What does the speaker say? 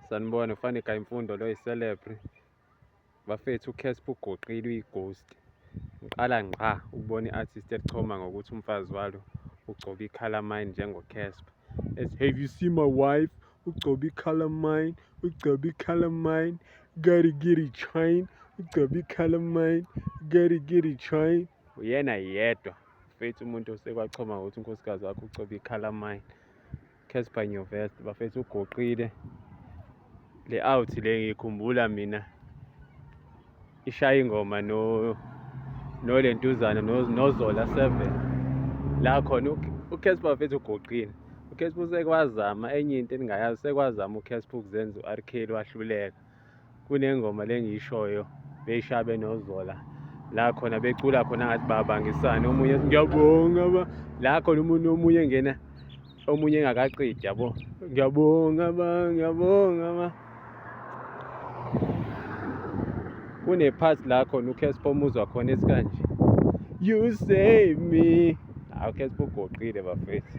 Sanibona, ufane Imfundo lo yicelebri. Bafethu uCasper ugoqile uyi-ghost. Ngiqala ngqa ukubona i-artist elichoma ngokuthi umfazi walo ugcoba i-calamine njengoCasper. Ethi, have you seen my wife? Ugcoba i-calamine, ugcoba i-calamine, gotta get it chain, ugcoba i-calamine, gotta get it chain. Uyena yedwa mfethu umuntu osekwachoma ngokuthi unkosikazi wakhe ugcoba i-calamine. Cassper Nyovest bafethu ugoqile le out le, ngikhumbula mina ishaya ingoma no nolentuzana noZola 7 la khona uCassper bafethu ugoqile. UCassper usekwazama enye into engingayazi, usekwazama uCassper ukuzenza u-R Kelly wahluleka. Kunengoma le engiyishoyo beyishaya benoZola la khona becula khona ngathi babangisana, omunye ethi ngiyabonga ba, la khona umuntu omunye engena omunye engakaqedi yabo, ngiyabonga ba, ngiyabonga ba. Kune-part la khona uCasper omuzwa khona ethi kanje, you save me. Hawu, uCasper ugoqile bafethu.